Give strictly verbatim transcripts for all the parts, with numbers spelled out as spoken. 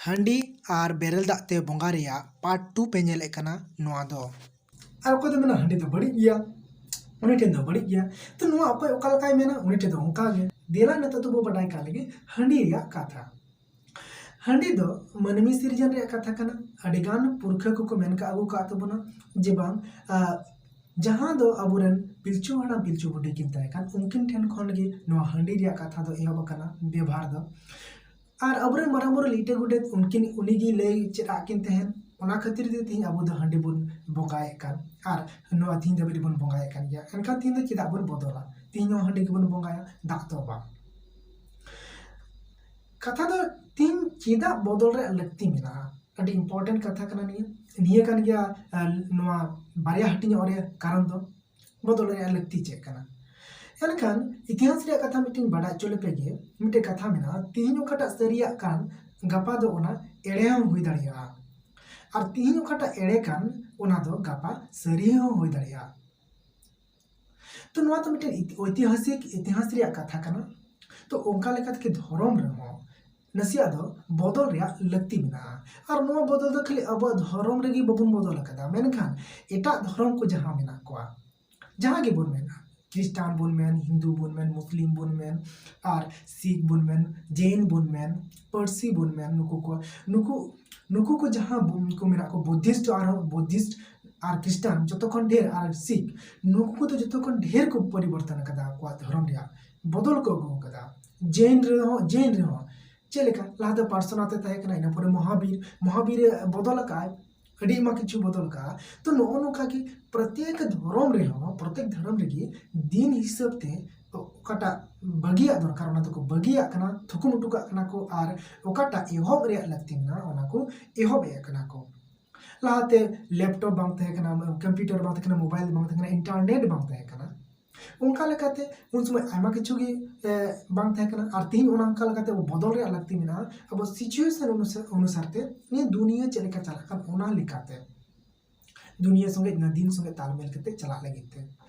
ᱦᱟᱺᱰᱤ ᱟᱨ ᱵᱮᱨᱮᱞ ᱫᱟᱜ ᱛᱮ ᱵᱚᱸᱜᱟ ᱨᱮᱭᱟᱜ ᱯᱟᱨᱴ ᱴᱩ ᱯᱮ ᱧᱮᱞᱮᱫ ᱠᱟᱱᱟ ᱱᱚᱣᱟ ᱫᱚ᱾ ᱟᱨ ᱚᱠᱚᱭ ᱫᱚ ᱢᱮᱱᱟ ᱦᱟᱺᱰᱤ ᱫᱚ ᱵᱟᱹᱲᱤᱡ ᱜᱮᱭᱟ, ᱩᱱᱤ ᱴᱷᱮᱱ ᱫᱚ ᱵᱟᱹᱲᱤᱡ ᱜᱮᱭᱟ᱾ ᱛᱚ ᱱᱚᱣᱟ ᱚᱠᱚᱭ ᱚᱠᱟ ᱞᱮᱠᱟᱭ ᱢᱮᱱᱟ, ᱩᱱᱤ ᱴᱷᱮᱱ ᱫᱚ ᱚᱱᱠᱟ ᱜᱮ᱾ ᱫᱮᱞᱟ ᱱᱤᱛᱚᱜ ᱫᱚᱵᱚ ᱵᱟᱰᱟᱭ ᱠᱟᱜ ᱞᱮᱜᱮ ᱦᱟᱺᱰᱤ ᱨᱮᱭᱟᱜ ᱠᱟᱛᱷᱟ᱾ ᱦᱟᱺᱰᱤ ᱫᱚ ᱢᱟᱹᱱᱢᱤ ᱥᱤᱨᱡᱚᱱ ᱨᱮᱭᱟᱜ ᱠᱟᱛᱷᱟ ᱠᱟᱱᱟ᱾ ᱟᱹᱰᱤᱜᱟᱱ ᱯᱩᱨᱠᱷᱟᱹ ᱠᱚᱠᱚ ᱢᱮᱱ ᱠᱟᱜ ᱟᱹᱜᱩ ᱠᱟᱜ ᱛᱟᱵᱚᱱᱟ ᱡᱮ ᱵᱟᱝ, ᱟᱸ, ᱡᱟᱦᱟᱸ ᱫᱚ ᱟᱵᱚᱨᱮᱱ ᱯᱤᱞᱪᱩ ᱦᱟᱲᱟᱢ ᱯᱤᱞᱪᱩ ᱵᱩᱰᱷᱤ ᱠᱤᱱ ᱛᱟᱦᱮᱸ ᱠᱟᱱ, ᱩᱱᱠᱤᱱ ᱴᱷᱮᱱ ᱠᱷᱚᱱ ᱜᱮ ᱱᱚᱣᱟ ᱦᱟᱺᱰᱤ ᱨᱮᱭᱟᱜ ᱠᱟᱛᱷᱟ ᱫᱚ ᱮᱦᱚᱵ ᱟᱠᱟᱱᱟ ᱵᱮᱵᱷᱟᱨ ᱫᱚ᱾ ᱟᱨ ᱟᱵᱚᱨᱮᱱ ᱢᱟᱨᱟᱝ ᱵᱩᱨᱩ ᱞᱤᱴᱟᱹ ᱜᱚᱰᱮᱛ ᱩᱱᱠᱤᱱ, ᱩᱱᱤᱜᱮ ᱞᱟᱹᱭ ᱪᱮᱫ ᱟᱫ ᱠᱤᱱ ᱛᱟᱦᱮᱸᱱ, ᱚᱱᱟ ᱠᱷᱟᱹᱛᱤᱨ ᱛᱮ ᱛᱤᱦᱤᱧ ᱟᱵᱚ ᱫᱚ ᱦᱟᱺᱰᱤ ᱵᱚᱱ ᱵᱚᱸᱜᱟᱭᱮᱫ ᱠᱟᱱ ᱟᱨ ᱱᱚᱣᱟ ᱛᱤᱦᱤᱧ ᱫᱷᱟᱹᱵᱤᱡ ᱵᱚᱱ ᱵᱚᱸᱜᱟᱭᱮᱫ ᱠᱟᱱ ᱜᱮᱭᱟ᱾ ᱮᱱᱠᱷᱟᱱ ᱛᱤᱦᱤᱧ ᱫᱚ ᱪᱮᱫᱟᱜ ᱵᱚᱱ ᱵᱚᱫᱚᱞᱟ? ᱛᱤᱦᱤᱧ ᱦᱚᱸ ᱦᱟᱺᱰᱤ ᱜᱮᱵᱚᱱ ᱵᱚᱸᱜᱟᱭᱟ, ᱫᱟᱜ ᱫᱚ ᱵᱟᱝ᱾ ᱠᱟᱛᱷᱟ ᱫᱚ ᱛᱤᱦᱤᱧ ᱪᱮᱫᱟᱜ ᱵᱚᱫᱚᱞ ᱨᱮᱭᱟᱜ ᱞᱟᱹᱠᱛᱤ ᱢᱮᱱᱟᱜᱼᱟ? ᱟᱹᱰᱤ important ᱠᱟᱛᱷᱟ ᱠᱟᱱᱟ ᱱᱤᱭᱟᱹ᱾ ᱱᱤᱭᱟᱹ ᱠᱟᱱ ᱜᱮᱭᱟ, ᱟᱨ ᱱᱚᱣᱟ ᱵᱟᱨᱭᱟ ᱦᱟᱹᱴᱤᱧᱚᱜ ᱨᱮᱭᱟᱜ ᱠᱟᱨᱚᱱ ᱫᱚ, ᱵᱚᱫᱚᱞ ᱨᱮᱭᱟᱜ ᱞᱟᱹᱠᱛᱤ ᱪᱮᱫ ᱠᱟᱱᱟ? ᱮᱱᱠᱷᱟᱱ ᱤᱛᱤᱦᱟᱥ ᱨᱮᱭᱟᱜ ᱠᱟᱛᱷᱟ ᱢᱤᱫᱴᱮᱱ ᱵᱟᱰᱟᱭ ᱦᱚᱪᱚ ᱞᱮᱯᱮ ᱜᱮ᱾ ᱢᱤᱫᱴᱮᱱ ᱠᱟᱛᱷᱟ ᱢᱮᱱᱟᱜᱼᱟ, ᱛᱤᱦᱤᱧ ᱚᱠᱟᱴᱟᱜ ᱥᱟᱹᱨᱤᱭᱟᱜ ᱠᱟᱱ, ᱜᱟᱯᱟ ᱫᱚ ᱚᱱᱟ ᱮᱲᱮ ᱦᱚᱸ ᱦᱩᱭ ᱫᱟᱲᱮᱭᱟᱜᱼᱟ᱾ ᱟᱨ ᱛᱤᱦᱤᱧ ᱚᱠᱟᱴᱟᱜ ᱮᱲᱮ ᱠᱟᱱ, ᱚᱱᱟ ᱫᱚ ᱜᱟᱯᱟ ᱥᱟᱹᱨᱤ ᱦᱚᱸ ᱦᱩᱭ ᱫᱟᱲᱮᱭᱟᱜᱼᱟ᱾ ᱛᱚ ᱱᱚᱣᱟ ᱫᱚ ᱢᱤᱫᱴᱮᱱ ᱤᱛᱤ-, ᱳᱭᱛᱤᱦᱟᱥᱤᱠ ᱤᱛᱤᱦᱟᱥ ᱨᱮᱭᱟᱜ ᱠᱟᱛᱷᱟ ᱠᱟᱱᱟ᱾ ᱛᱚ ᱚᱱᱠᱟ ᱞᱮᱠᱟ ᱛᱮᱜᱮ ᱫᱷᱚᱨᱚᱢ ᱨᱮᱦᱚᱸ ᱱᱟᱥᱮᱭᱟᱜ ᱫᱚ ᱵᱚᱫᱚᱞ ᱨᱮᱭᱟᱜ ᱞᱟᱹᱠᱛᱤ ᱢᱮᱱᱟᱜᱼᱟ᱾ ᱟᱨ ᱱᱚᱣᱟ ᱵᱚᱫᱚᱞ ᱫᱚ ᱠᱷᱟᱹᱞᱤ ᱟᱵᱚᱣᱟᱜ ᱫᱷᱚᱨᱚᱢ ᱨᱮᱜᱮ ᱵᱟᱵᱚᱱ ᱵᱚᱫᱚᱞ ᱟᱠᱟᱫᱟ, ᱢᱮᱱᱠᱷᱟᱱ ᱮᱴᱟᱜ ᱫᱷᱚᱨᱚᱢ ᱠᱚ ᱡᱟᱦᱟᱸ ᱢᱮᱱᱟᱜ ᱠᱚᱣᱟ, ᱡᱟᱦᱟᱸ ᱜᱮᱵᱚᱱ ᱢᱮᱱᱟ, ᱠᱷᱨᱤᱥᱴᱟᱱ ᱵᱚᱱ ᱢᱮᱱ, ᱦᱤᱱᱫᱩ ᱵᱚᱱ ᱢᱮᱱ, ᱢᱩᱥᱞᱤᱢ ᱵᱚᱱ ᱢᱮᱱ, ᱟᱨ ᱥᱤᱠᱷ ᱵᱚᱱ ᱢᱮᱱ, ᱡᱮᱭᱱ ᱵᱚᱱ ᱢᱮᱱ, ᱯᱟᱹᱨᱥᱤ ᱵᱚᱱ ᱢᱮᱱ, ᱱᱩᱠᱩ ᱠᱚ, ᱱᱩᱠᱩ, ᱱᱩᱠᱩ ᱠᱚ ᱡᱟᱦᱟᱸ ᱵᱚ-, ᱠᱚ ᱢᱮᱱᱟᱜ ᱠᱚ, ᱵᱩᱫᱽᱫᱷᱤᱥᱴ ᱟᱨᱦᱚᱸ ᱵᱩᱫᱽᱫᱷᱤᱥᱴ ᱟᱨ ᱠᱷᱨᱤᱥᱴᱟᱱ ᱡᱚᱛᱚ ᱠᱷᱚᱱ ᱰᱷᱮᱨ, ᱟᱨ ᱥᱤᱠᱷ, ᱱᱩᱠᱩ ᱠᱚᱫᱚ ᱡᱚᱛᱚ ᱠᱷᱚᱱ ᱰᱷᱮᱨ ᱠᱚ ᱯᱚᱨᱤᱵᱚᱨᱛᱚᱱ ᱟᱠᱟᱫᱟ ᱟᱠᱚᱣᱟᱜ ᱫᱷᱚᱨᱚᱢ ᱨᱮᱭᱟᱜ, ᱵᱚᱫᱚᱞ ᱠᱚ ᱟᱹᱜᱩ ᱟᱠᱟᱫᱟ᱾ ᱡᱮᱭᱱ ᱨᱮᱦᱚᱸ, ᱡᱮᱭᱱ ᱨᱮᱦᱚᱸ ᱪᱮᱫ ᱞᱮᱠᱟ ᱞᱟᱦᱟ ᱫᱚ ᱯᱟᱨᱥᱚᱱᱟᱛᱷ ᱮ ᱛᱟᱦᱮᱸ ᱠᱟᱱᱟ, ᱤᱱᱟᱹ ᱯᱚᱨᱮ ᱢᱚᱦᱟᱵᱤᱨ, ᱢᱚᱦᱟᱵᱤᱨ ᱮ ᱵᱚᱫᱚᱞ ᱟᱠᱟᱫᱼᱟᱭ, ᱟᱹᱰᱤ ᱟᱭᱢᱟ ᱠᱤᱪᱷᱩ ᱵᱚᱫᱚᱞ ᱟᱠᱟᱫᱼᱟ᱾ ᱛᱚ ᱱᱚᱜᱼᱚ ᱱᱚᱝᱠᱟ ᱜᱮ ᱯᱨᱚᱛᱮᱠ ᱫᱷᱚᱨᱚᱢ ᱨᱮᱦᱚᱸ, ᱯᱨᱚᱛᱮᱠ ᱫᱷᱚᱨᱚᱢ ᱨᱮᱜᱮ ᱫᱤᱱ ᱦᱤᱥᱟᱹᱵ ᱛᱮ ᱚᱠᱟᱴᱟᱜ ᱵᱟᱹᱜᱤᱭᱟᱜ ᱫᱚᱨᱠᱟᱨ, ᱚᱱᱟ ᱫᱚᱠᱚ ᱵᱟᱹᱜᱤᱭᱟᱜ ᱠᱟᱱᱟ, ᱛᱷᱩᱠᱩᱢ ᱦᱚᱴᱚ ᱠᱟᱜ ᱠᱟᱱᱟ ᱠᱚ, ᱟᱨ ᱚᱠᱟᱴᱟᱜ ᱮᱦᱚᱵ ᱨᱮᱭᱟᱜ ᱞᱟᱹᱠᱛᱤ ᱢᱮᱱᱟᱜᱼᱟ, ᱚᱱᱟ ᱠᱚ ᱮᱦᱚᱵ ᱮᱫ ᱠᱟᱱᱟ ᱠᱚ᱾ ᱞᱟᱦᱟᱛᱮ ᱞᱮᱯᱴᱚᱯ ᱵᱟᱝ ᱛᱟᱦᱮᱸ ᱠᱟᱱᱟ, ᱠᱚᱢᱯᱤᱭᱩᱴᱟᱨ ᱵᱟᱝ ᱛᱟᱦᱮᱸ ᱠᱟᱱᱟ, ᱢᱳᱵᱟᱭᱤᱞ ᱵᱟᱝ ᱛᱟᱦᱮᱸ ᱠᱟᱱᱟ, ᱤᱱᱴᱟᱨᱱᱮᱴ ᱵᱟᱝ ᱛᱟᱦᱮᱸ ᱠᱟᱱᱟ᱾ ᱚᱱᱠᱟ ᱞᱮᱠᱟᱛᱮ ᱩᱱ ᱥᱚᱢᱚᱭ ᱟᱭᱢᱟ ᱠᱤᱪᱷᱩ ᱜᱮ, ᱮ, ᱵᱟᱝ ᱛᱟᱦᱮᱸ ᱠᱟᱱᱟ᱾ ᱟᱨ ᱛᱤᱦᱤᱧ ᱚᱱᱟ ᱚᱱᱠᱟ ᱞᱮᱠᱟᱛᱮ ᱟᱵᱚ ᱵᱚᱫᱚᱞ ᱨᱮᱭᱟᱜ ᱞᱟᱹᱠᱛᱤ ᱢᱮᱱᱟᱜᱼᱟ, ᱟᱵᱚ situation ᱚᱱᱩᱥᱟᱨ, ᱚᱱᱩᱥᱟᱨ ᱛᱮ ᱱᱤᱭᱟᱹ ᱫᱩᱱᱤᱭᱟᱹ ᱪᱮᱫ ᱞᱮᱠᱟ ᱪᱟᱞᱟᱜ ᱠᱟᱱ ᱚᱱᱟ ᱞᱮᱠᱟᱛᱮ᱾ ᱫᱩᱱᱤᱭᱟᱹ ᱥᱚᱸᱜᱮ, ᱫᱤᱱ ᱥᱚᱸᱜᱮ ᱛᱟᱞᱢᱮᱞ ᱠᱟᱛᱮ ᱪᱟᱞᱟᱜ ᱞᱟᱹᱜᱤᱫ ᱛᱮ᱾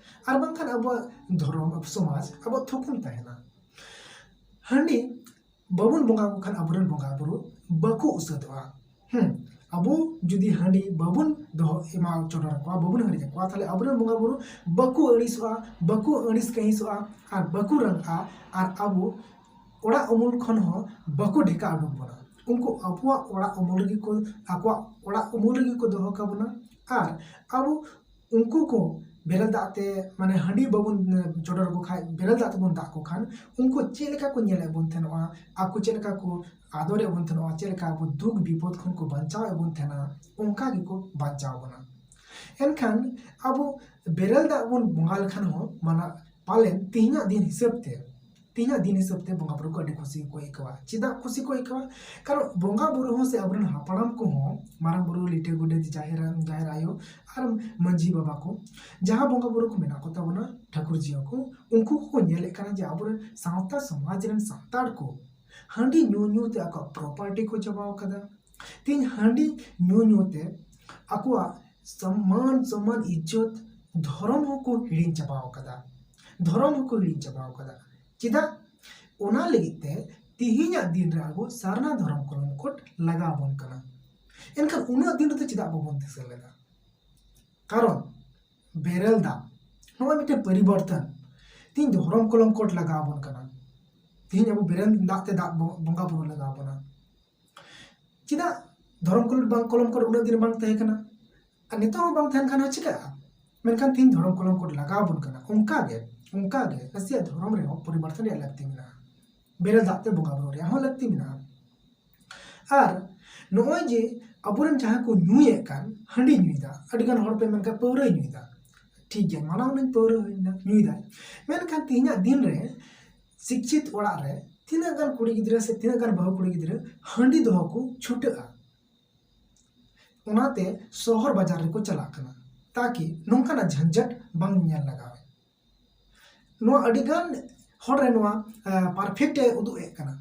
ᱟᱨ ᱵᱟᱝᱠᱷᱟᱱ ᱟᱵᱚᱣᱟᱜ ᱫᱷᱚᱨᱚᱢ, ᱟᱵᱚ ᱥᱚᱢᱟᱡᱽ, ᱟᱵᱚᱣᱟᱜ ᱛᱷᱩᱠᱩᱢ ᱛᱟᱦᱮᱱᱟ᱾ ᱦᱟᱺᱰᱤ ᱵᱟᱵᱚᱱ ᱵᱚᱸᱜᱟ ᱟᱠᱚ ᱠᱷᱟᱱ ᱟᱵᱚᱨᱮᱱ ᱵᱚᱸᱜᱟ ᱵᱩᱨᱩ ᱵᱟᱠᱚ ᱩᱥᱟᱹᱫᱚᱜᱼᱟ᱾ ᱦᱮᱸ, ᱟᱵᱚ ᱡᱩᱫᱤ ᱦᱟᱺᱰᱤ ᱵᱟᱵᱚᱱ ᱫᱚᱦᱚ ᱮᱢᱟ ᱪᱚᱰᱚᱨ ᱟᱠᱚᱣᱟ, ᱵᱟᱵᱚᱱ ᱦᱟᱺᱰᱤ ᱟᱠᱚᱣᱟ, ᱛᱟᱦᱞᱮ ᱟᱵᱚᱨᱮᱱ ᱵᱚᱸᱜᱟ ᱵᱩᱨᱩ ᱵᱟᱠᱚ ᱟᱹᱲᱤᱥᱚᱜᱼᱟ, ᱵᱟᱠᱚ ᱟᱹᱲᱤᱥ ᱠᱟᱹᱦᱤᱥᱚᱜᱼᱟ, ᱟᱨ ᱵᱟᱠᱚ ᱨᱟᱸᱜᱟᱜᱼᱟ, ᱟᱨ ᱟᱵᱚ ᱚᱲᱟᱜ ᱩᱢᱩᱞ ᱠᱷᱚᱱ ᱦᱚᱸ ᱵᱟᱠᱚ ᱰᱷᱮᱠᱟ ᱩᱰᱩᱠ ᱵᱚᱱᱟ᱾ ᱩᱱᱠᱩ ᱟᱵᱚᱣᱟᱜ ᱚᱲᱟᱜ ᱩᱢᱩᱞ ᱨᱮᱜᱮ ᱠᱚ, ᱟᱠᱚᱣᱟᱜ ᱚᱲᱟᱜ ᱩᱢᱩᱞ ᱨᱮᱜᱮ ᱠᱚ ᱫᱚᱦᱚ ᱠᱟᱵᱚᱱᱟ᱾ ᱟᱨ ᱟᱵᱚ ᱩᱱᱠᱩ ᱠᱚ ᱵᱮᱨᱮᱞ ᱫᱟᱜ ᱛᱮ, ᱢᱟᱱᱮ ᱦᱟᱺᱰᱤ ᱵᱟᱵᱚᱱ ᱪᱚᱰᱚᱨ ᱟᱠᱚ ᱠᱷᱟᱱ, ᱵᱮᱨᱮᱞ ᱫᱟᱜ ᱛᱮᱵᱚᱱ ᱫᱟᱜ ᱠᱚ ᱠᱷᱟᱱ, ᱩᱱᱠᱩ ᱪᱮᱫ ᱞᱮᱠᱟ ᱠᱚ ᱧᱮᱞᱮᱫ ᱵᱚᱱ ᱛᱟᱦᱮᱱᱚᱜᱼᱟ, ᱟᱠᱚ ᱪᱮᱫ ᱞᱮᱠᱟ ᱠᱚ ᱟᱫᱚᱨᱮᱫ ᱵᱚᱱ ᱛᱟᱦᱮᱱᱚᱜᱼᱟ, ᱪᱮᱫ ᱞᱮᱠᱟ ᱟᱵᱚ ᱫᱩᱠ ᱵᱤᱯᱚᱫ ᱠᱷᱚᱱ ᱠᱚ ᱵᱟᱧᱪᱟᱣᱮᱫ ᱵᱚᱱ ᱛᱟᱦᱮᱱᱟ, ᱚᱱᱠᱟ ᱜᱮᱠᱚ ᱵᱟᱧᱪᱟᱣ ᱵᱚᱱᱟ᱾ ᱮᱱᱠᱷᱟᱱ ᱟᱵᱚ ᱵᱮᱨᱮᱞ ᱫᱟᱜ ᱵᱚᱱ ᱵᱚᱸᱜᱟ ᱞᱮᱠᱷᱟᱱ ᱦᱚᱸ ᱢᱟᱱᱟ, ᱯᱟᱞᱮᱱ ᱛᱮᱦᱮᱧᱟᱜ ᱫᱤᱱ ᱦᱤᱥᱟᱹᱵ ᱛᱮ, ᱛᱮᱦᱮᱧᱟᱜ ᱫᱤᱱ ᱦᱤᱥᱟᱹᱵ ᱛᱮ ᱵᱚᱸᱜᱟ ᱵᱩᱨᱩ ᱠᱚ ᱟᱹᱰᱤ ᱠᱩᱥᱤ ᱜᱮᱠᱚ ᱟᱹᱭᱠᱟᱹᱣᱟ᱾ ᱪᱮᱫᱟᱜ ᱠᱩᱥᱤ ᱠᱚ ᱟᱹᱭᱠᱟᱹᱣᱟ? ᱠᱟᱨᱚᱱ ᱵᱚᱸᱜᱟ ᱵᱩᱨᱩ ᱦᱚᱸ ᱥᱮ ᱟᱵᱚᱨᱮᱱ ᱦᱟᱯᱲᱟᱢ ᱠᱚᱦᱚᱸ, ᱢᱟᱨᱟᱝ ᱵᱩᱨᱩ, ᱞᱤᱴᱟᱹ ᱜᱚᱰᱮᱛ, ᱡᱟᱦᱮᱨ, ᱡᱟᱦᱮᱨ ᱟᱭᱳ ᱟᱨ ᱢᱟᱹᱡᱷᱤ ᱵᱟᱵᱟ ᱠᱚ, ᱡᱟᱦᱟᱸ ᱵᱚᱸᱜᱟ ᱵᱩᱨᱩ ᱠᱚ ᱢᱮᱱᱟᱜ ᱠᱚ ᱛᱟᱵᱚᱱᱟ, ᱴᱷᱟᱹᱠᱩᱨ ᱡᱤᱭᱟᱹ ᱠᱚ, ᱩᱱᱠᱩ ᱠᱚᱠᱚ ᱧᱮᱞᱮᱫ ᱠᱟᱱᱟ ᱡᱮ ᱟᱵᱚᱨᱮᱱ ᱥᱟᱶᱛᱟ ᱥᱚᱢᱟᱡᱽ ᱨᱮᱱ ᱥᱟᱱᱛᱟᱲ ᱠᱚ ᱦᱟᱺᱰᱤ ᱧᱩ ᱧᱩ ᱛᱮ ᱟᱠᱚᱣᱟᱜ ᱯᱨᱚᱯᱟᱨᱴᱤ ᱠᱚ ᱪᱟᱵᱟᱣ ᱠᱟᱫᱟ᱾ ᱛᱮᱦᱮᱧ ᱦᱟᱺᱰᱤ ᱧᱩ ᱧᱩ ᱛᱮ ᱟᱠᱚᱣᱟᱜ ᱥᱚᱢᱢᱟᱱ, ᱥᱚᱢᱢᱟᱱ, ᱤᱡᱽᱡᱚᱛ, ᱫᱷᱚᱨᱚᱢ ᱦᱚᱸᱠᱚ ᱦᱤᱲᱤᱧ ᱪᱟᱵᱟᱣ ᱠᱟᱫᱟ᱾ ᱫᱷᱚᱨᱚᱢ ᱦᱚᱸᱠᱚ ᱦᱤᱲᱤᱧ ᱪᱟᱵᱟᱣ ᱠᱟᱫᱟ᱾ ᱪᱮᱫᱟᱜ? ᱚᱱᱟ ᱞᱟᱹᱜᱤᱫ ᱛᱮ ᱛᱤᱦᱤᱧᱟᱜ ᱫᱤᱱ ᱨᱮ ᱟᱵᱚ ᱥᱟᱨᱱᱟ ᱫᱷᱚᱨᱚᱢ ᱠᱚᱞᱚᱢ ᱠᱳᱰ ᱞᱟᱜᱟᱣ ᱟᱵᱚᱱ ᱠᱟᱱᱟ᱾ ᱮᱱᱠᱷᱟᱱ ᱩᱱᱟᱹᱜ ᱫᱤᱱ ᱨᱮᱫᱚ ᱪᱮᱫᱟᱜ ᱵᱟᱵᱚᱱ ᱫᱤᱥᱟᱹ ᱞᱮᱫᱟ? ᱠᱟᱨᱚᱱ ᱵᱮᱨᱮᱞ ᱫᱟᱜ, ᱱᱚᱣᱟ ᱢᱤᱫᱴᱮᱱ ᱯᱚᱨᱤᱵᱚᱨᱛᱚᱱ᱾ ᱛᱤᱦᱤᱧ ᱫᱷᱚᱨᱚᱢ ᱠᱚᱞᱚᱢ ᱠᱳᱰ ᱞᱟᱜᱟᱣ ᱟᱵᱚᱱ ᱠᱟᱱᱟ᱾ ᱛᱤᱦᱤᱧ ᱟᱵᱚ ᱵᱮᱨᱮᱞ ᱫᱟᱜ ᱛᱮ ᱫᱟᱜ ᱵᱚ-, ᱵᱚᱸᱜᱟ ᱵᱩᱨᱩ ᱞᱟᱜᱟᱣ ᱟᱵᱚᱱᱟ᱾ ᱪᱮᱫᱟᱜ ᱫᱷᱚᱨᱚᱢ ᱠᱳᱰ ᱵᱟᱝ, ᱠᱚᱞᱚᱢ ᱠᱳᱰ ᱩᱱᱟᱹᱜ ᱫᱤᱱ ᱵᱟᱝ ᱛᱟᱦᱮᱸ ᱠᱟᱱᱟ? ᱟᱨ ᱱᱤᱛᱚᱜ ᱦᱚᱸ ᱵᱟᱝ ᱛᱟᱦᱮᱱ ᱠᱷᱟᱱ ᱦᱚᱸ ᱪᱤᱠᱟᱹᱜᱼᱟ? ᱢᱮᱱᱠᱷᱟᱱ ᱛᱤᱦᱤᱧ ᱫᱷᱚᱨᱚᱢ ᱠᱚᱞᱚᱢ ᱠᱳᱰ ᱞᱟᱜᱟᱣ ᱟᱵᱚᱱ ᱠᱟᱱᱟ᱾ ᱚᱱᱠᱟ ᱜᱮ, ᱚᱱᱠᱟ ᱜᱮ ᱱᱟᱥᱮᱭᱟᱜ ᱫᱷᱚᱨᱚᱢ ᱨᱮᱦᱚᱸ ᱯᱚᱨᱤᱵᱚᱨᱛᱚᱱ ᱨᱮᱭᱟᱜ ᱞᱟᱹᱠᱛᱤ ᱢᱮᱱᱟᱜᱼᱟ᱾ ᱵᱮᱨᱮᱞ ᱫᱟᱜ ᱛᱮ ᱵᱚᱸᱜᱟ ᱵᱩᱨᱩ ᱨᱮᱭᱟᱜ ᱦᱚᱸ ᱞᱟᱹᱠᱛᱤ ᱢᱮᱱᱟᱜᱼᱟ᱾ ᱟᱨ ᱱᱚᱜᱼᱚᱭ ᱡᱮ ᱟᱵᱚᱨᱮᱱ ᱡᱟᱦᱟᱸᱭ ᱠᱚ ᱧᱩᱭᱮᱫ ᱠᱟᱱ, ᱦᱟᱺᱰᱤ ᱧᱩᱭᱮᱫᱟ, ᱟᱹᱰᱤᱜᱟᱱ ᱦᱚᱲ ᱯᱮ ᱢᱮᱱ ᱠᱷᱟᱱ ᱯᱟᱹᱣᱨᱟᱹᱭ ᱧᱩᱭᱮᱫᱟ, ᱴᱷᱤᱠ ᱜᱮᱭᱟ, ᱢᱟᱱᱟᱣ ᱱᱟᱹᱧ ᱯᱟᱹᱣᱨᱟᱹ ᱦᱩᱭᱱᱟ, ᱧᱩᱭᱮᱫᱟᱭ, ᱢᱮᱱᱠᱷᱟᱱ ᱛᱮᱦᱮᱧᱟᱜ ᱫᱤᱱ ᱨᱮ ᱥᱤᱠᱪᱷᱤᱛ ᱚᱲᱟᱜ ᱨᱮ ᱛᱤᱱᱟᱹᱜ ᱜᱟᱱ ᱠᱩᱲᱤ ᱜᱤᱫᱽᱨᱟᱹ ᱥᱮ ᱛᱤᱱᱟᱹᱜ ᱜᱟᱱ ᱵᱟᱹᱦᱩ ᱠᱩᱲᱤ ᱜᱤᱫᱽᱨᱟᱹ ᱦᱟᱺᱰᱤ ᱫᱚᱦᱚ ᱠᱚ ᱪᱷᱩᱴᱟᱹᱜᱼᱟ? ᱚᱱᱟᱛᱮ ᱥᱚᱦᱚᱨ ᱵᱟᱡᱟᱨ ᱨᱮᱠᱚ ᱪᱟᱞᱟᱜ ᱠᱟᱱᱟ, ᱛᱟᱠᱤ ᱱᱚᱝᱠᱟᱱᱟᱜ ᱡᱷᱟᱧᱡᱟᱴ ᱵᱟᱝ ᱧᱮᱞ ᱞᱟᱜᱟᱣ᱾ ᱱᱚᱣᱟ ᱟᱹᱰᱤᱜᱟᱱ ᱦᱚᱲ ᱨᱮ ᱱᱚᱣᱟ, ᱟᱸ, perfect ᱮ ᱩᱫᱩᱜ ᱮᱫ ᱠᱟᱱᱟ᱾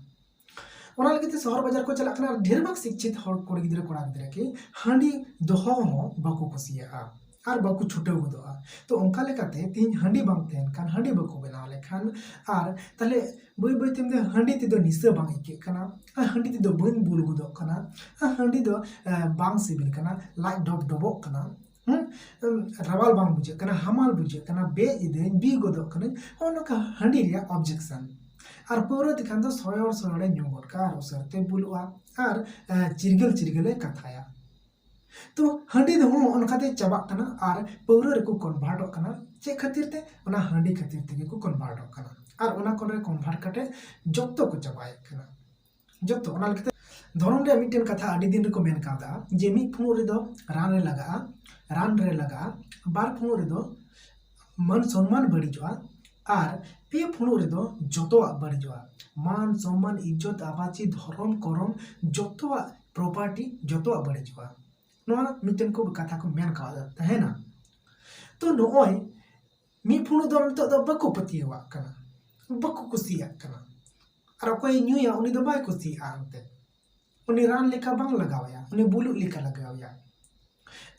ᱚᱱᱟ ᱞᱟᱹᱜᱤᱫ ᱛᱮ ᱥᱚᱦᱚᱨ ᱵᱟᱡᱟᱨ ᱠᱚ ᱪᱟᱞᱟᱜ ᱠᱟᱱᱟ ᱟᱨ ᱰᱷᱮᱨ ᱵᱷᱟᱜᱽ ᱥᱤᱠᱪᱷᱤᱛ ᱦᱚᱲ, ᱠᱩᱲᱤ ᱜᱤᱫᱽᱨᱟᱹ, ᱠᱚᱲᱟ ᱜᱤᱫᱽᱨᱟᱹ ᱠᱤ ᱦᱟᱺᱰᱤ ᱫᱚᱦᱚ ᱦᱚᱸ ᱵᱟᱠᱚ ᱠᱩᱥᱤᱭᱟᱜᱼᱟ᱾ ᱟᱨ ᱵᱟᱠᱚ ᱪᱷᱩᱴᱟᱹᱣ ᱜᱚᱫᱚᱜᱼᱟ᱾ ᱛᱚ ᱚᱱᱠᱟ ᱞᱮᱠᱟᱛᱮ ᱛᱮᱦᱤᱧ ᱦᱟᱺᱰᱤ ᱵᱟᱝ ᱛᱟᱦᱮᱱ ᱠᱷᱟᱱ, ᱦᱟᱺᱰᱤ ᱵᱟᱠᱚ ᱵᱮᱱᱟᱣ ᱞᱮᱠᱷᱟᱱ, ᱟᱨ ᱛᱟᱦᱞᱮ ᱵᱟᱹᱭ ᱵᱟᱹᱭ ᱛᱮ ᱦᱟᱺᱰᱤ ᱛᱮᱫᱚ ᱱᱤᱥᱟᱹ ᱵᱟᱝ ᱟᱹᱭᱠᱟᱹᱜ ᱠᱟᱱᱟ, ᱟᱨ ᱦᱟᱺᱰᱤ ᱛᱮᱫᱚ ᱵᱟᱹᱧ ᱵᱩᱞ ᱜᱚᱫᱚᱜ ᱠᱟᱱᱟ, ᱟᱨ ᱦᱟᱺᱰᱤ ᱫᱚ ᱵᱟᱝ ᱥᱤᱵᱤᱞ ᱠᱟᱱᱟ, ᱞᱟᱡ ᱰᱚᱵ ᱰᱚᱵᱚᱜ ᱠᱟᱱᱟ, ᱦᱮᱸ, ᱨᱟᱣᱟᱞ ᱵᱟᱝ ᱵᱩᱡᱷᱟᱹᱜ ᱠᱟᱱᱟ, ᱦᱟᱢᱟᱞ ᱵᱩᱡᱷᱟᱹᱜ ᱠᱟᱱᱟ, ᱵᱮᱡ ᱮᱫᱟᱹᱧ, ᱵᱤ ᱜᱚᱫᱚᱜ ᱠᱟᱹᱱᱟᱹᱧ, ᱱᱚᱜᱼᱚ ᱱᱚᱝᱠᱟ ᱦᱟᱺᱰᱤ ᱨᱮᱭᱟᱜ ᱚᱵᱡᱮᱠᱥᱚᱱ᱾ ᱟᱨ ᱯᱟᱹᱣᱨᱟᱹ ᱛᱮᱠᱷᱟᱱ ᱫᱚ ᱥᱚᱭᱚᱲ ᱥᱚᱭᱚᱲᱮ ᱧᱩ ᱜᱚᱫ ᱠᱟᱜᱼᱟ, ᱟᱨ ᱩᱥᱟᱹᱨᱟᱛᱮ ᱵᱩᱞᱩᱜᱼᱟ, ᱟᱨ ᱪᱤᱨᱜᱟᱹᱞ ᱪᱤᱨᱜᱟᱹᱞᱮ ᱠᱟᱛᱷᱟᱭᱟ᱾ ᱛᱚ ᱦᱟᱺᱰᱤ ᱫᱚ ᱦᱚᱸ ᱚᱱᱠᱟᱛᱮ ᱪᱟᱵᱟᱜ ᱠᱟᱱᱟ ᱟᱨ ᱯᱟᱹᱣᱨᱟᱹ ᱨᱮᱠᱚ ᱠᱚᱱᱵᱷᱟᱨᱴᱚᱜ ᱠᱟᱱᱟ᱾ ᱪᱮᱫ ᱠᱷᱟᱹᱛᱤᱨ ᱛᱮ? ᱚᱱᱟ ᱦᱟᱺᱰᱤ ᱠᱷᱟᱹᱛᱤᱨ ᱛᱮᱜᱮ ᱠᱚ ᱠᱚᱱᱵᱷᱟᱨᱴᱚᱜ ᱠᱟᱱᱟ, ᱟᱨ ᱚᱱᱟ ᱠᱚᱨᱮ ᱠᱚᱱᱵᱷᱟᱨᱴ ᱠᱟᱛᱮ ᱡᱚᱛᱚ ᱠᱚ ᱪᱟᱵᱟᱭᱮᱫ ᱠᱟᱱᱟ, ᱡᱚᱛᱚ᱾ ᱚᱱᱟ ᱞᱮᱠᱟᱛᱮ ᱫᱷᱚᱨᱚᱢ ᱨᱮᱭᱟᱜ ᱢᱤᱫᱴᱮᱱ ᱠᱟᱛᱷᱟ ᱟᱹᱰᱤ ᱫᱤᱱ ᱨᱮᱠᱚ ᱢᱮᱱ ᱠᱟᱣᱫᱟ ᱡᱮ ᱢᱤᱫ ᱯᱷᱩᱲᱩᱜ ᱨᱮᱫᱚ ᱨᱟᱱ ᱨᱮ ᱞᱟᱜᱟᱜᱼᱟ, ᱨᱟᱱ ᱨᱮ ᱞᱟᱜᱟᱜᱼᱟ, ᱵᱟᱨ ᱯᱷᱩᱲᱩᱜ ᱨᱮᱫᱚ ᱢᱟᱹᱱ ᱥᱚᱱᱢᱟᱱ ᱵᱟᱹᱲᱤᱡᱚᱜᱼᱟ, ᱟᱨ ᱯᱮ ᱯᱷᱩᱲᱩᱜ ᱨᱮᱫᱚ ᱡᱚᱛᱚᱣᱟᱜ ᱵᱟᱹᱲᱤᱡᱚᱜᱼᱟ᱾ ᱢᱟᱱ ᱥᱚᱱᱢᱟᱱ, ᱤᱡᱽᱡᱚᱛ, ᱟᱵᱟᱪᱤ, ᱫᱷᱚᱨᱚᱢ ᱠᱚᱨᱚᱢ, ᱡᱚᱛᱚᱣᱟᱜ ᱯᱨᱚᱯᱟᱨᱴᱤ, ᱡᱚᱛᱚᱣᱟᱜ ᱵᱟᱹᱲᱤᱡᱚᱜᱼᱟ᱾ ᱱᱚᱣᱟ ᱢᱤᱫᱴᱮᱱ ᱠᱚ ᱠᱟᱛᱷᱟ ᱠᱚ ᱢᱮᱱ ᱠᱟᱣᱫᱟ ᱛᱟᱦᱮᱱᱟ᱾ ᱛᱚ ᱱᱚᱜᱼᱚᱭ ᱢᱤᱫ ᱯᱷᱩᱲᱩᱜ ᱫᱚ ᱱᱤᱛᱚᱜ ᱫᱚ ᱵᱟᱠᱚ ᱯᱟᱹᱛᱭᱟᱹᱣᱟᱜ ᱠᱟᱱᱟ, ᱵᱟᱠᱚ ᱠᱩᱥᱤᱭᱟᱜ ᱠᱟᱱᱟ᱾ ᱟᱨ ᱚᱠᱚᱭᱮ ᱧᱩᱭᱟ ᱩᱱᱤ ᱫᱚ ᱵᱟᱭ ᱠᱩᱥᱤᱭᱟᱜᱼᱟ ᱮᱱᱛᱮ᱾ ᱩᱱᱤ ᱨᱟᱱ ᱞᱮᱠᱟ ᱵᱟᱝ ᱞᱟᱜᱟᱣᱟᱭᱟ, ᱩᱱᱤ ᱵᱩᱞᱩᱜ ᱞᱮᱠᱟ ᱞᱟᱜᱟᱣᱟᱭᱟ᱾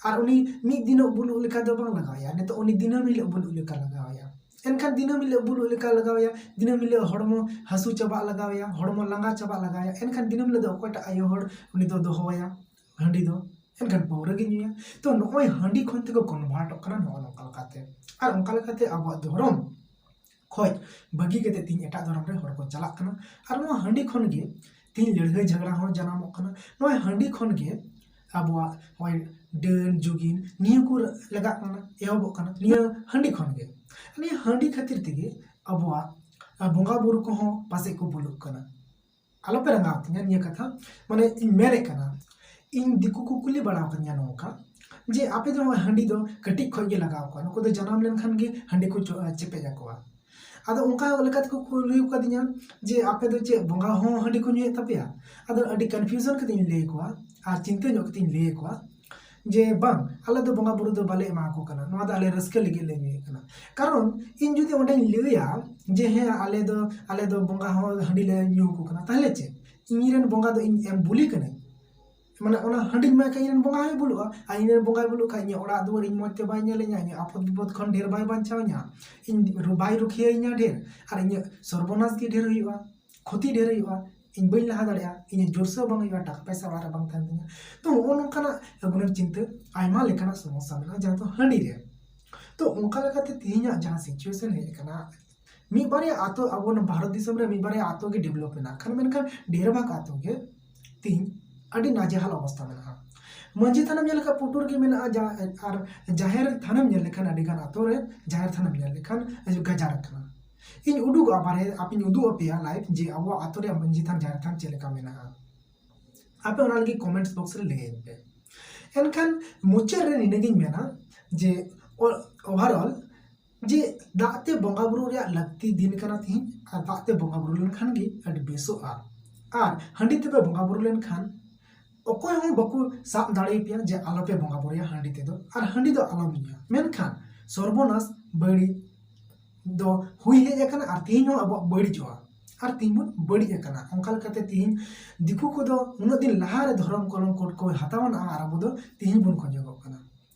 ᱟᱨ ᱩᱱᱤ ᱢᱤᱫ ᱫᱤᱱᱚᱜ ᱵᱩᱞᱩᱜ ᱞᱮᱠᱟ ᱫᱚ ᱵᱟᱝ ᱞᱟᱜᱟᱣᱟᱭᱟ, ᱱᱤᱛᱚᱜ ᱩᱱᱤ ᱫᱤᱱᱟᱹᱢ ᱦᱤᱞᱳᱜ ᱵᱩᱞᱩᱜ ᱞᱮᱠᱟ ᱞᱟᱜᱟᱣᱟᱭᱟ᱾ ᱮᱱᱠᱷᱟᱱ ᱫᱤᱱᱟᱹᱢ ᱦᱤᱞᱳᱜ ᱵᱩᱞᱩᱜ ᱞᱮᱠᱟ ᱞᱟᱜᱟᱣᱟᱭᱟ, ᱫᱤᱱᱟᱹᱢ ᱦᱤᱞᱳᱜ ᱦᱚᱲᱢᱚ ᱦᱟᱹᱥᱩ ᱪᱟᱵᱟᱜ ᱞᱟᱜᱟᱣᱟᱭᱟ, ᱦᱚᱲᱢᱚ ᱞᱟᱸᱜᱟ ᱪᱟᱵᱟᱜ ᱞᱟᱜᱟᱣᱟᱭᱟ, ᱮᱱᱠᱷᱟᱱ ᱫᱤᱱᱟᱹᱢ ᱦᱤᱞᱳᱜ ᱫᱚ ᱚᱠᱚᱭᱴᱟᱜ ᱟᱭᱳ ᱦᱚᱲ ᱩᱱᱤ ᱫᱚ ᱫᱚᱦᱚᱣᱟᱭᱟ? ᱦᱟᱺᱰᱤ ᱫᱚ᱾ ᱮᱱᱠᱷᱟᱱ ᱯᱟᱹᱣᱨᱟᱹ ᱜᱮ ᱧᱩᱭᱟ᱾ ᱛᱚ ᱱᱚᱜᱼᱚᱭ ᱦᱟᱺᱰᱤ ᱠᱷᱚᱱ ᱛᱮᱠᱚ ᱠᱚᱱᱵᱷᱟᱨᱴᱚᱜ ᱠᱟᱱᱟ ᱱᱚᱜᱼᱚ ᱱᱚᱝᱠᱟ ᱞᱮᱠᱟᱛᱮ᱾ ᱟᱨ ᱚᱱᱠᱟ ᱞᱮᱠᱟᱛᱮ ᱟᱵᱚᱣᱟᱜ ᱫᱷᱚᱨᱚᱢ ᱠᱷᱚᱡ ᱵᱟᱹᱜᱤ ᱠᱟᱛᱮ ᱛᱤᱦᱤᱧ ᱮᱴᱟᱜ ᱫᱷᱚᱨᱚᱢ ᱨᱮ ᱦᱚᱲ ᱠᱚ ᱪᱟᱞᱟᱜ ᱠᱟᱱᱟ᱾ ᱟᱨ ᱱᱚᱣᱟ ᱦᱟᱺᱰᱤ ᱠᱷᱚᱱ ᱜᱮ ᱛᱤᱦᱤᱧ ᱞᱟᱹᱲᱦᱟᱹᱭ ᱡᱷᱟᱜᱽᱲᱟ ᱦᱚᱸ ᱡᱟᱱᱟᱢᱚᱜ ᱠᱟᱱᱟ᱾ ᱱᱚᱣᱟ ᱦᱟᱺᱰᱤ ᱠᱷᱚᱱ ᱜᱮ ᱟᱵᱚᱣᱟᱜ ᱱᱚᱜᱼᱚᱭ ᱰᱟᱹᱱ ᱡᱩᱜᱤᱱ ᱱᱤᱭᱟᱹ ᱠᱚ ᱞᱟᱜᱟᱜ ᱠᱟᱱᱟ, ᱮᱦᱚᱵᱚᱜ ᱠᱟᱱᱟ ᱱᱤᱭᱟᱹ ᱦᱟᱺᱰᱤ ᱠᱷᱚᱱ ᱜᱮ᱾ ᱱᱤᱭᱟᱹ ᱦᱟᱺᱰᱤ ᱠᱷᱟᱹᱛᱤᱨ ᱛᱮᱜᱮ ᱟᱵᱚᱣᱟᱜ, ᱟ, ᱵᱚᱸᱜᱟ ᱵᱩᱨᱩ ᱠᱚᱦᱚᱸ ᱯᱟᱥᱮᱡ ᱠᱚ ᱵᱩᱞᱩᱜ ᱠᱟᱱᱟ᱾ ᱟᱞᱚᱯᱮ ᱨᱟᱸᱜᱟᱣ ᱛᱤᱧᱟ ᱱᱤᱭᱟᱹ ᱠᱟᱛᱷᱟ, ᱢᱟᱱᱮ ᱤᱧ ᱢᱮᱱᱮᱫ ᱠᱟᱱᱟ, ᱤᱧ ᱫᱤᱠᱩ ᱠᱚ ᱠᱩᱞᱤ ᱵᱟᱲᱟ ᱟᱠᱟᱫᱤᱧᱟ ᱱᱚᱝᱠᱟ ᱡᱮ ᱟᱯᱮ ᱫᱚ ᱱᱚᱜᱼᱚᱭ ᱦᱟᱺᱰᱤ ᱫᱚ ᱠᱟᱹᱴᱤᱡ ᱠᱷᱚᱡ ᱜᱮ ᱞᱟᱜᱟᱣ ᱠᱚᱣᱟ, ᱱᱩᱠᱩ ᱫᱚ ᱡᱟᱱᱟᱢ ᱞᱮᱱᱠᱷᱟᱱ ᱜᱮ ᱦᱟᱺᱰᱤ ᱠᱚ ᱪᱚ-, ᱪᱮᱯᱮᱡ ᱟᱠᱚᱣᱟ᱾ ᱟᱫᱚ ᱚᱱᱠᱟ ᱞᱮᱠᱟ ᱛᱮᱠᱚ ᱠᱩᱞᱤ ᱟᱠᱟᱫᱤᱧᱟ ᱡᱮ ᱟᱯᱮ ᱫᱚ ᱪᱮᱫ ᱵᱚᱸᱜᱟ ᱦᱚᱸ ᱦᱟᱺᱰᱤ ᱠᱚ ᱧᱩᱭᱮᱫ ᱛᱟᱯᱮᱭᱟ? ᱟᱫᱚ ᱟᱹᱰᱤ ᱠᱚᱱᱯᱷᱤᱭᱩᱡᱚᱱ ᱠᱟᱛᱮᱧ ᱞᱟᱹᱭ ᱟᱠᱚᱣᱟ ᱟᱨ ᱪᱤᱱᱛᱟᱹ ᱧᱚᱜ ᱠᱟᱛᱮᱧ ᱞᱟᱹᱭ ᱟᱠᱚᱣᱟ ᱡᱮ ᱵᱟᱝ, ᱟᱞᱮ ᱫᱚ ᱵᱚᱸᱜᱟ ᱵᱩᱨᱩ ᱫᱚ ᱵᱟᱞᱮ ᱮᱢᱟ ᱠᱚ ᱠᱟᱱᱟ, ᱱᱚᱣᱟ ᱫᱚ ᱟᱞᱮ ᱨᱟᱹᱥᱠᱟᱹ ᱞᱟᱹᱜᱤᱫ ᱞᱮ ᱧᱩᱭᱮᱫ ᱠᱟᱱᱟ᱾ ᱠᱟᱨᱚᱱ ᱤᱧ ᱡᱩᱫᱤ ᱚᱸᱰᱮᱧ ᱞᱟᱹᱭᱟ ᱡᱮ ᱦᱮᱸ ᱟᱞᱮ ᱫᱚ, ᱟᱞᱮ ᱫᱚ ᱵᱚᱸᱜᱟ ᱦᱚᱸ ᱦᱟᱺᱰᱤ ᱞᱮ ᱧᱩ ᱟᱠᱚ ᱠᱟᱱᱟ, ᱛᱟᱦᱚᱞᱮ ᱪᱮᱫ? ᱤᱧ ᱨᱮᱱ ᱵᱚᱸᱜᱟ ᱫᱚ ᱤᱧ ᱮᱢ ᱵᱩᱞᱤ ᱠᱟᱹᱱᱟᱹᱧ? ᱢᱟᱱᱮ ᱚᱱᱟ ᱦᱟᱺᱰᱤᱧ ᱮᱢᱟᱭ ᱠᱷᱟᱡ ᱤᱧ ᱨᱮᱱ ᱵᱚᱸᱜᱟ ᱦᱚᱸᱭ ᱵᱩᱞᱩᱜᱼᱟ, ᱟᱨ ᱤᱧ ᱨᱮᱱ ᱵᱚᱸᱜᱟᱭ ᱵᱩᱞᱩᱜ ᱠᱷᱟᱡ ᱤᱧᱟᱹᱜ ᱚᱲᱟᱜ ᱫᱩᱣᱟᱹᱨ ᱤᱧ ᱢᱚᱡᱽ ᱛᱮ ᱵᱟᱭ ᱧᱮᱞ ᱤᱧᱟ, ᱤᱧᱟᱹᱜ ᱟᱯᱚᱫ ᱵᱤᱯᱚᱫ ᱠᱷᱚᱱ ᱰᱷᱮᱨ ᱵᱟᱭ ᱵᱟᱧᱪᱟᱣ ᱤᱧᱟ, ᱤᱧ ᱵᱟᱭ ᱨᱩᱠᱷᱤᱭᱟᱹ ᱤᱧᱟ ᱰᱷᱮᱨ, ᱟᱨ ᱤᱧᱟᱹᱜ ᱥᱚᱨᱵᱚᱱᱟᱥ ᱜᱮ ᱰᱷᱮᱨ ᱦᱩᱭᱩᱜᱼᱟ, ᱠᱷᱚᱛᱤ ᱰᱷᱮᱨ ᱦᱩᱭᱩᱜᱼᱟ, ᱤᱧ ᱵᱟᱹᱧ ᱞᱟᱦᱟ ᱫᱟᱲᱮᱭᱟᱜᱼᱟ, ᱤᱧᱟᱹᱜ ᱡᱳᱨᱥᱳᱨ ᱵᱟᱝ ᱦᱩᱭᱩᱜᱼᱟ, ᱴᱟᱠᱟ ᱯᱚᱭᱥᱟ ᱚᱲᱟᱜ ᱨᱮ ᱵᱟᱝ ᱛᱟᱦᱮᱱ ᱛᱤᱧᱟ᱾ ᱛᱚ ᱱᱚᱜᱼᱚ ᱱᱚᱝᱠᱟᱱᱟᱜ ᱜᱩᱱᱟᱹᱱ ᱪᱤᱱᱛᱟᱹ ᱟᱭᱢᱟ ᱞᱮᱠᱟᱱᱟᱜ ᱥᱚᱢᱚᱥᱥᱟ ᱢᱮᱱᱟᱜᱼᱟ, ᱡᱟᱦᱟᱸ ᱫᱚ ᱦᱟᱺᱰᱤ ᱨᱮ᱾ ᱛᱚ ᱚᱱᱠᱟ ᱞᱮᱠᱟᱛᱮ ᱛᱮᱦᱮᱧᱟᱜ ᱡᱟᱦᱟᱸ situation ᱦᱮᱡ ᱟᱠᱟᱱᱟ, ᱢᱤᱫ ᱵᱟᱨᱭᱟ ᱟᱛᱳ, ᱟᱵᱚ ᱱᱚᱣᱟ ᱵᱷᱟᱨᱚᱛ ᱫᱤᱥᱚᱢ ᱨᱮ ᱢᱤᱫ ᱵᱟᱨᱭᱟ ᱟᱛᱳ ᱜᱮ develop ᱢᱮᱱᱟᱜᱼᱟ, ᱠᱷᱟᱱ ᱢᱮᱱᱠᱷᱟᱱ ᱰᱷᱮᱨ ᱵᱷᱟᱜᱽ ᱟᱛᱳ ᱜᱮ ᱛᱮᱦᱮᱧ ᱟᱹᱰᱤ ᱱᱟᱡᱮᱦᱟᱞ ᱚᱵᱚᱥᱛᱟ ᱢᱮᱱᱟᱜᱼᱟ᱾ ᱢᱟᱹᱡᱷᱤ ᱛᱷᱟᱱᱮᱢ ᱧᱮᱞ ᱞᱮᱠᱷᱟᱱ ᱯᱩᱴᱩᱨ ᱜᱮ ᱢᱮᱱᱟᱜᱼᱟ, ᱡᱟ-, ᱟᱨ ᱡᱟᱦᱮᱨ ᱛᱷᱟᱱᱮᱢ ᱧᱮᱞ ᱞᱮᱠᱷᱟᱱ ᱟᱹᱰᱤ ᱜᱟᱱ ᱟᱛᱳ ᱨᱮ ᱡᱟᱦᱮᱨ ᱛᱷᱟᱱᱮᱢ ᱧᱮᱞ ᱞᱮᱠᱷᱟᱱ ᱜᱟᱡᱟᱲ ᱟᱠᱟᱱᱟ᱾ ᱤᱧ ᱩᱰᱩᱠᱚᱜᱼᱟ ᱵᱟᱨᱦᱮ, ᱟᱯᱮᱧ ᱩᱫᱩᱜ ᱟᱯᱮᱭᱟ live ᱡᱮ ᱟᱵᱚᱣᱟᱜ ᱟᱛᱳ ᱨᱮᱭᱟᱜ ᱢᱟᱹᱡᱷᱤ ᱛᱷᱟᱱ, ᱡᱟᱦᱮᱨ ᱛᱷᱟᱱ ᱪᱮᱫ ᱞᱮᱠᱟ ᱢᱮᱱᱟᱜᱼᱟ᱾ ᱟᱯᱮ ᱚᱱᱟ ᱞᱟᱹᱜᱤᱫ comments box ᱨᱮ ᱞᱟᱹᱭᱟᱹᱧ ᱯᱮ᱾ ᱮᱱᱠᱷᱟᱱ ᱢᱩᱪᱟᱹᱫ ᱨᱮ ᱱᱤᱱᱟᱹᱜᱤᱧ ᱢᱮᱱᱟ ᱡᱮ ᱚ-, overall ᱡᱮ ᱫᱟᱜ ᱛᱮ ᱵᱚᱸᱜᱟ ᱵᱩᱨᱩ ᱨᱮᱭᱟᱜ ᱞᱟᱹᱠᱛᱤ ᱫᱤᱱ ᱠᱟᱱᱟ ᱛᱤᱦᱤᱧ, ᱟᱨ ᱫᱟᱜ ᱛᱮ ᱵᱚᱸᱜᱟ ᱵᱩᱨᱩ ᱞᱮᱱᱠᱷᱟᱱ ᱜᱮ ᱟᱹᱰᱤ ᱵᱮᱥᱚᱜᱼᱟ᱾ ᱟᱨ ᱦᱟᱺᱰᱤ ᱛᱮᱯᱮ ᱵᱚᱸᱜᱟ ᱵᱩᱨᱩ ᱞᱮᱱᱠᱷᱟᱱ ᱚᱠᱚᱭ ᱦᱚᱸ ᱵᱟᱠᱚ ᱥᱟᱵ ᱫᱟᱲᱮᱭᱟᱯᱮᱭᱟ ᱡᱮ ᱟᱞᱚᱯᱮ ᱵᱚᱸᱜᱟ ᱵᱩᱨᱩᱭᱟ ᱦᱟᱺᱰᱤ ᱛᱮᱫᱚ, ᱟᱨ ᱦᱟᱺᱰᱤ ᱫᱚ ᱟᱞᱚᱢ ᱧᱩᱭᱟ᱾ ᱢᱮᱱᱠᱷᱟᱱ ᱥᱚᱨᱵᱚᱱᱟᱥ ᱵᱟᱹᱲᱤᱡ ᱫᱚ ᱦᱩᱭ ᱦᱮᱡ ᱟᱠᱟᱱᱟ ᱟᱨ ᱛᱮᱦᱮᱧ ᱦᱚᱸ ᱟᱵᱚᱣᱟᱜ ᱵᱟᱹᱲᱤᱡᱚᱜᱼᱟ, ᱟᱨ ᱛᱮᱦᱮᱧ ᱵᱚᱱ ᱵᱟᱹᱲᱤᱡ ᱟᱠᱟᱱᱟ᱾ ᱚᱱᱠᱟ ᱞᱮᱠᱟᱛᱮ ᱛᱮᱦᱮᱧ ᱫᱤᱠᱩ ᱠᱚᱫᱚ ᱩᱱᱟᱹᱜ ᱫᱤᱱ ᱞᱟᱦᱟᱨᱮ ᱫᱷᱚᱨᱚᱢ ᱠᱚᱞᱚᱢ ᱠᱳᱰ ᱠᱚ ᱦᱟᱛᱟᱣ ᱟᱱᱟ, ᱟᱨ ᱟᱵᱚ ᱫᱚ ᱛᱮᱦᱮᱧ ᱵᱚᱱ ᱠᱷᱚᱡᱚᱜᱚᱜ ᱠᱟᱱᱟ᱾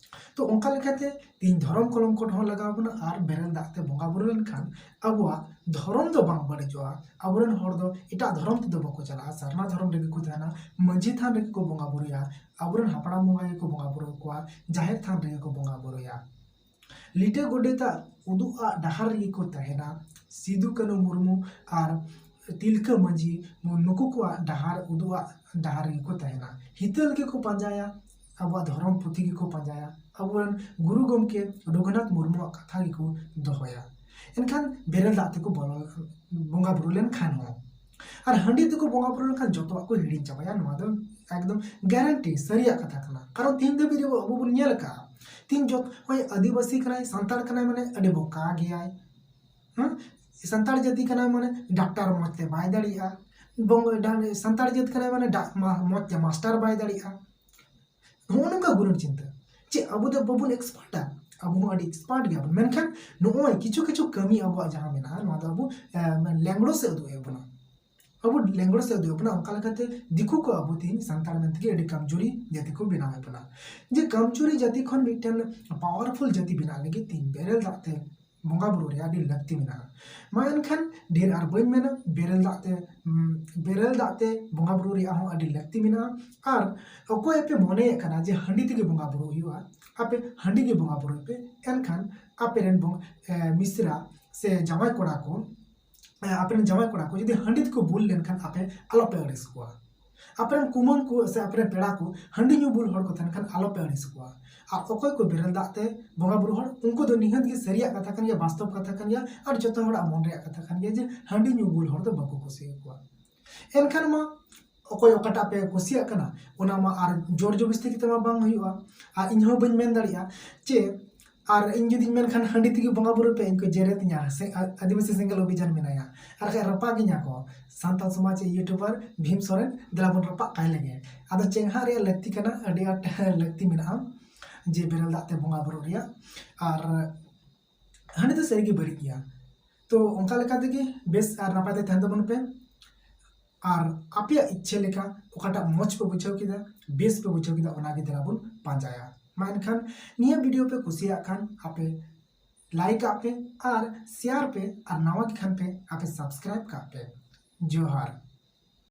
ᱛᱚ ᱚᱱᱠᱟ ᱞᱮᱠᱟᱛᱮ ᱛᱮᱦᱮᱧ ᱫᱷᱚᱨᱚᱢ ᱠᱚᱞᱚᱢ ᱠᱳᱰ ᱦᱚᱸ ᱞᱟᱜᱟᱣ ᱵᱚᱱᱟ, ᱟᱨ ᱵᱮᱨᱮᱞ ᱫᱟᱜ ᱛᱮ ᱵᱚᱸᱜᱟ ᱵᱩᱨᱩ ᱞᱮᱱᱠᱷᱟᱱ ᱟᱵᱚᱣᱟᱜ ᱫᱷᱚᱨᱚᱢ ᱫᱚ ᱵᱟᱝ ᱵᱟᱹᱲᱤᱡᱚᱜᱼᱟ᱾ ᱟᱵᱚᱨᱮᱱ ᱦᱚᱲ ᱫᱚ ᱮᱴᱟᱜ ᱫᱷᱚᱨᱚᱢ ᱛᱮᱫᱚ ᱵᱟᱠᱚ ᱪᱟᱞᱟᱜᱼᱟ, ᱥᱟᱨᱱᱟ ᱫᱷᱚᱨᱚᱢ ᱨᱮᱜᱮ ᱠᱚ ᱛᱟᱦᱮᱱᱟ, ᱢᱟᱹᱡᱷᱤ ᱛᱷᱟᱱ ᱨᱮᱜᱮ ᱠᱚ ᱵᱚᱸᱜᱟ ᱵᱩᱨᱩᱭᱟ, ᱟᱵᱚᱨᱮᱱ ᱦᱟᱯᱲᱟᱢ ᱵᱚᱸᱜᱟ ᱜᱮᱠᱚ ᱵᱚᱸᱜᱟ ᱵᱩᱨᱩ ᱟᱠᱚᱣᱟ, ᱡᱟᱦᱮᱨ ᱛᱷᱟᱱ ᱨᱮᱜᱮ ᱠᱚ ᱵᱚᱸᱜᱟ ᱵᱩᱨᱩᱭᱟ᱾ ᱞᱤᱴᱟᱹ ᱜᱚᱰᱮᱛᱟᱜ ᱩᱫᱩᱜ ᱟᱜ ᱰᱟᱦᱟᱨ ᱨᱮᱜᱮ ᱠᱚ ᱛᱟᱦᱮᱱᱟ᱾ ᱥᱤᱫᱩ ᱠᱟᱹᱱᱩ ᱢᱩᱨᱢᱩ ᱟᱨ ᱛᱤᱞᱠᱟᱹ ᱢᱟᱹᱡᱷᱤ ᱱᱩᱠᱩ ᱠᱚᱣᱟᱜ ᱰᱟᱦᱟᱨ ᱩᱫᱩᱜ ᱟᱜ ᱰᱟᱦᱟᱨ ᱨᱮᱜᱮ ᱠᱚ ᱛᱟᱦᱮᱱᱟ᱾ ᱦᱤᱛᱟᱹᱞ ᱜᱮᱠᱚ ᱯᱟᱸᱡᱟᱭᱟ, ᱟᱵᱚᱣᱟᱜ ᱫᱷᱚᱨᱚᱢ ᱯᱩᱛᱷᱤ ᱜᱮᱠᱚ ᱯᱟᱸᱡᱟᱭᱟ, ᱟᱵᱚᱨᱮᱱ ᱜᱩᱨᱩ ᱜᱚᱢᱠᱮ ᱨᱚᱜᱷᱩᱱᱟᱛᱷ ᱢᱩᱨᱢᱩᱣᱟᱜ ᱠᱟᱛᱷᱟ ᱜᱮᱠᱚ ᱫᱚᱦᱚᱭᱟ᱾ ᱮᱱᱠᱷᱟᱱ ᱵᱮᱨᱮᱞ ᱫᱟᱜ ᱛᱮᱠᱚ ᱵᱚᱞᱚ, ᱵᱚᱸᱜᱟ ᱵᱩᱨᱩ ᱞᱮᱱᱠᱷᱟᱱ ᱦᱚᱸ, ᱟᱨ ᱦᱟᱺᱰᱤ ᱛᱮᱠᱚ ᱵᱚᱸᱜᱟ ᱵᱩᱨᱩ ᱞᱮᱱᱠᱷᱟᱱ ᱡᱚᱛᱚᱣᱟᱜ ᱠᱚ ᱦᱤᱲᱤᱧ ᱪᱟᱵᱟᱭᱟ᱾ ᱱᱚᱣᱟ ᱫᱚ ᱮᱠᱫᱚᱢ guarantee ᱥᱟᱹᱨᱤᱭᱟᱜ ᱠᱟᱛᱷᱟ ᱠᱟᱱᱟ, ᱠᱟᱨᱚᱱ ᱛᱤᱦᱤᱧ ᱫᱷᱟᱹᱵᱤᱡ ᱨᱮ ᱟᱵᱚ ᱵᱚᱱ ᱧᱮᱞ ᱟᱠᱟᱫᱼᱟ᱾ ᱛᱤᱦᱤᱧ ᱡᱚᱛ-, ᱱᱚᱜᱼᱚᱭ ᱟᱹᱫᱤᱵᱟᱹᱥᱤ ᱠᱟᱱᱟᱭ, ᱥᱟᱱᱛᱟᱲ ᱠᱟᱱᱟᱭ, ᱢᱟᱱᱮ ᱟᱹᱰᱤ ᱵᱚᱠᱟ ᱜᱮᱭᱟᱭ᱾ ᱦᱮᱸ, ᱥᱟᱱᱛᱟᱲ ᱡᱟᱹᱛᱤ ᱠᱟᱱᱟᱭ, ᱢᱟᱱᱮ ᱰᱟᱠᱛᱟᱨ ᱢᱚᱡᱽ ᱛᱮ ᱵᱟᱭ ᱫᱟᱲᱮᱭᱟᱜᱼᱟ᱾ ᱵᱚᱝ-, ᱰᱟ-, ᱥᱟᱱᱛᱟᱲ ᱡᱟᱹᱛ ᱠᱟᱱᱟᱭ, ᱢᱟᱱᱮ ᱰᱟ-, ᱢᱟ-, ᱢᱚᱡᱽ ᱛᱮ ᱢᱟᱥᱴᱟᱨ ᱵᱟᱭ ᱫᱟᱲᱮᱭᱟᱜᱼᱟ᱾ ᱱᱚᱜᱼᱚ ᱱᱚᱝᱠᱟ ᱜᱩᱱᱟᱹᱱ ᱪᱤᱱᱛᱟᱹ᱾ ᱪᱮᱫ ᱟᱵᱚ ᱫᱚ ᱵᱟᱵᱚᱱ ᱮᱠᱥᱯᱟᱨᱴᱟ? ᱟᱵᱚ ᱦᱚᱸ ᱟᱹᱰᱤ ᱮᱠᱥᱯᱟᱨᱴ ᱜᱮᱭᱟᱵᱚᱱ, ᱢᱮᱱᱠᱷᱟᱱ ᱱᱚᱜᱼᱚᱭ ᱠᱤᱪᱷᱩ ᱠᱤᱪᱷᱩ ᱠᱟᱹᱢᱤ ᱟᱵᱚᱣᱟᱜ ᱡᱟᱦᱟᱸ ᱢᱮᱱᱟᱜᱼᱟ, ᱱᱚᱣᱟ ᱫᱚ ᱟᱵᱚ, ᱮ, ᱞᱮᱝᱲᱚ ᱥᱮᱫ ᱩᱫᱩᱜ ᱮᱫ ᱵᱚᱱᱟ᱾ ᱟᱵᱚ ᱞᱮᱝᱜᱩᱭᱮᱡᱽ ᱥᱮ ᱩᱫᱩᱜ ᱵᱚᱱᱟ, ᱚᱱᱠᱟ ᱞᱮᱠᱟᱛᱮ ᱫᱤᱠᱩ ᱠᱚ ᱟᱵᱚ ᱛᱮᱦᱮᱧ ᱥᱟᱱᱛᱟᱲ ᱢᱮᱱᱛᱮ ᱜᱮ ᱟᱹᱰᱤ ᱠᱟᱢᱡᱩᱨᱤ ᱡᱟᱹᱛᱤ ᱠᱚ ᱵᱮᱱᱟᱣᱮᱫ ᱵᱚᱱᱟ᱾ ᱡᱮ ᱠᱟᱢᱡᱩᱨᱤ ᱡᱟᱹᱛᱤ ᱠᱷᱚᱱ ᱢᱤᱫᱴᱮᱱ ᱯᱟᱣᱟᱨᱯᱷᱩᱞ ᱡᱟᱹᱛᱤ ᱵᱮᱱᱟᱜ ᱞᱟᱹᱜᱤᱫ ᱛᱮ ᱵᱮᱨᱮᱞ ᱫᱟᱜ ᱛᱮ ᱵᱚᱸᱜᱟ ᱵᱩᱨᱩ ᱨᱮᱭᱟᱜ ᱟᱹᱰᱤ ᱞᱟᱹᱠᱛᱤ ᱢᱮᱱᱟᱜᱼᱟ᱾ ᱢᱟ ᱮᱱᱠᱷᱟᱱ ᱰᱷᱮᱨ ᱟᱨ ᱵᱟᱹᱧ ᱢᱮᱱᱟ, ᱵᱮᱨᱮᱞ ᱫᱟᱜ ᱛᱮ, ᱩᱢ, ᱵᱮᱨᱮᱞ ᱫᱟᱜ ᱛᱮ ᱵᱚᱸᱜᱟ ᱵᱩᱨᱩ ᱨᱮᱭᱟᱜ ᱦᱚᱸ ᱟᱹᱰᱤ ᱞᱟᱹᱠᱛᱤ ᱢᱮᱱᱟᱜᱼᱟ᱾ ᱟᱨ ᱚᱠᱚᱭ ᱯᱮ ᱢᱚᱱᱮᱭᱮᱫ ᱠᱟᱱᱟ ᱡᱮ ᱦᱟᱺᱰᱤ ᱛᱮᱜᱮ ᱵᱚᱸᱜᱟ ᱵᱩᱨᱩ ᱦᱩᱭᱩᱜᱼᱟ, ᱟᱯᱮ ᱦᱟᱺᱰᱤ ᱜᱮ ᱵᱚᱸᱜᱟ ᱵᱩᱨᱩᱭ ᱯᱮ, ᱮᱱᱠᱷᱟᱱ ᱟᱯᱮ ᱨᱮᱱ ᱵᱚᱝ-, ᱮ, ᱢᱤᱥᱨᱟ ᱥᱮ ᱡᱟᱶᱟᱭ ᱠᱚᱲᱟ ᱠᱚ, ᱮ, ᱟᱯᱮ ᱨᱮᱱ ᱡᱟᱶᱟᱭ ᱠᱚᱲᱟ ᱠᱚ ᱡᱩᱫᱤ ᱦᱟᱺᱰᱤ ᱛᱮᱠᱚ ᱵᱩᱞ ᱞᱮᱱᱠᱷᱟᱱ ᱟᱯᱮ ᱟᱞᱚᱯᱮ ᱟᱹᱲᱤᱥ ᱠᱚᱣᱟ᱾ ᱟᱯᱮ ᱨᱮᱱ ᱠᱩᱢᱟᱹᱝ ᱠᱚ ᱥᱮ ᱟᱯᱮ ᱨᱮᱱ ᱯᱮᱲᱟ ᱠᱚ ᱦᱟᱺᱰᱤ ᱧᱩ ᱵᱩᱞ ᱦᱚᱲ ᱠᱚ ᱛᱟᱦᱮᱱ ᱠᱷᱟᱱ ᱟᱞᱚᱯᱮ ᱟᱹᱲᱤᱥ ᱠᱚᱣᱟ᱾ ᱟᱨ ᱚᱠᱚᱭ ᱠᱚ ᱵᱮᱨᱮᱞ ᱫᱟᱜ ᱛᱮ ᱵᱚᱸᱜᱟ ᱵᱩᱨᱩ ᱦᱚᱲ, ᱩᱱᱠᱩ ᱫᱚ ᱱᱤᱦᱟᱹᱛ ᱜᱮ ᱥᱟᱹᱨᱤᱭᱟᱜ ᱠᱟᱛᱷᱟ ᱠᱟᱱ ᱜᱮᱭᱟ, ᱵᱟᱥᱛᱚᱵ ᱠᱟᱛᱷᱟ ᱠᱟᱱ ᱜᱮᱭᱟ, ᱟᱨ ᱡᱚᱛᱚ ᱦᱚᱲᱟᱜ ᱢᱚᱱ ᱨᱮᱭᱟᱜ ᱠᱟᱛᱷᱟ ᱠᱟᱱ ᱜᱮᱭᱟ ᱡᱮ ᱦᱟᱺᱰᱤ ᱧᱩ ᱵᱩᱞ ᱦᱚᱲ ᱫᱚ ᱵᱟᱠᱚ ᱠᱩᱥᱤᱭᱟᱠᱚᱣᱟ᱾ ᱮᱱᱠᱷᱟᱱ ᱢᱟ ᱚᱠᱚᱭ ᱚᱠᱟᱴᱟᱜ ᱯᱮ ᱠᱩᱥᱤᱭᱟᱜ ᱠᱟᱱᱟ, ᱚᱱᱟ ᱢᱟ ᱟᱨ ᱡᱳᱨ ᱡᱚᱵᱚᱥᱛᱤ ᱠᱟᱛᱮ ᱢᱟ ᱵᱟᱝ ᱦᱩᱭᱩᱜᱼᱟ᱾ ᱟᱨ ᱤᱧ ᱦᱚᱸ ᱵᱟᱹᱧ ᱢᱮᱱ ᱫᱟᱲᱮᱭᱟᱜᱼᱟ ᱡᱮ, ᱟᱨ ᱤᱧ ᱡᱩᱫᱤᱧ ᱢᱮᱱᱠᱷᱟᱱ ᱦᱟᱺᱰᱤ ᱛᱮᱜᱮ ᱵᱚᱸᱜᱟ ᱵᱩᱨᱩᱭ ᱯᱮ, ᱤᱧ ᱠᱚ ᱡᱮᱨᱮᱫ ᱤᱧᱟ, ᱥᱮ ᱟ-, ᱟᱹᱫᱤᱵᱟᱹᱥᱤ ᱥᱮᱸᱜᱮᱞ ᱚᱵᱷᱤᱡᱟᱱ ᱢᱮᱱᱟᱭᱟ, ᱟᱨ ᱵᱟᱠᱷᱟᱡ ᱨᱟᱯᱟᱜ ᱤᱧᱟ ᱠᱚ, ᱥᱟᱱᱛᱟᱲ ᱥᱚᱢᱟᱡᱽ ᱤᱭᱩᱴᱩᱵᱟᱨ ᱵᱷᱤᱢ ᱥᱚᱨᱮᱱ, ᱫᱮᱞᱟ ᱵᱚᱱ ᱨᱟᱯᱟᱜ ᱠᱟᱭ ᱞᱮᱜᱮ᱾ ᱟᱫᱚ ᱪᱮᱸᱜᱷᱟᱜ ᱨᱮᱭᱟᱜ ᱞᱟᱹᱠᱛᱤ ᱠᱟᱱᱟ, ᱟᱹᱰᱤ ᱟᱸᱴ ᱞᱟᱹᱠᱛᱤ ᱢᱮᱱᱟᱜᱼᱟ ᱡᱮ ᱵᱮᱨᱮᱞ ᱫᱟᱜ ᱛᱮ ᱵᱚᱸᱜᱟ ᱵᱩᱨᱩ ᱨᱮᱭᱟᱜ᱾ ᱟᱨ ᱦᱟᱺᱰᱤ ᱫᱚ ᱥᱟᱹᱨᱤᱜᱮ ᱵᱟᱹᱲᱤᱡ ᱜᱮᱭᱟ᱾ ᱛᱚ ᱚᱱᱠᱟ ᱞᱮᱠᱟ ᱛᱮᱜᱮ ᱵᱮᱥ ᱟᱨ ᱱᱟᱯᱟᱭ ᱛᱮ ᱛᱟᱦᱮᱱ ᱛᱟᱵᱚᱱ ᱯᱮ᱾ ᱟᱨ ᱟᱯᱮᱭᱟᱜ ᱤᱪᱪᱷᱟᱹ ᱞᱮᱠᱟ ᱚᱠᱟᱴᱟᱜ ᱢᱚᱡᱽ ᱯᱮ ᱵᱩᱡᱷᱟᱹᱣ ᱠᱮᱫᱟ, ᱵᱮᱥ ᱯᱮ ᱵᱩᱡᱷᱟᱹᱣ ᱠᱮᱫᱟ, ᱚᱱᱟᱜᱮ ᱫᱮᱞᱟ ᱵᱚᱱ ᱯᱟᱸᱡᱟᱭᱟ᱾ ᱢᱟ ᱮᱱᱠᱷᱟᱱ ᱱᱤᱭᱟᱹ ᱵᱷᱤᱰᱤᱭᱳ ᱯᱮ ᱠᱩᱥᱤᱭᱟᱜ ᱠᱷᱟᱱ ᱟᱯᱮ ᱞᱟᱭᱤᱠ ᱟᱜ ᱯᱮ ᱟᱨ ᱥᱮᱭᱟᱨ ᱯᱮ, ᱟᱨ ᱱᱟᱣᱟ ᱜᱮ ᱠᱷᱟᱱ ᱯᱮ ᱟᱯᱮ ᱥᱟᱵᱥᱠᱨᱟᱭᱤᱵ ᱠᱟᱜ ᱯᱮ᱾ ᱡᱚᱦᱟᱨ᱾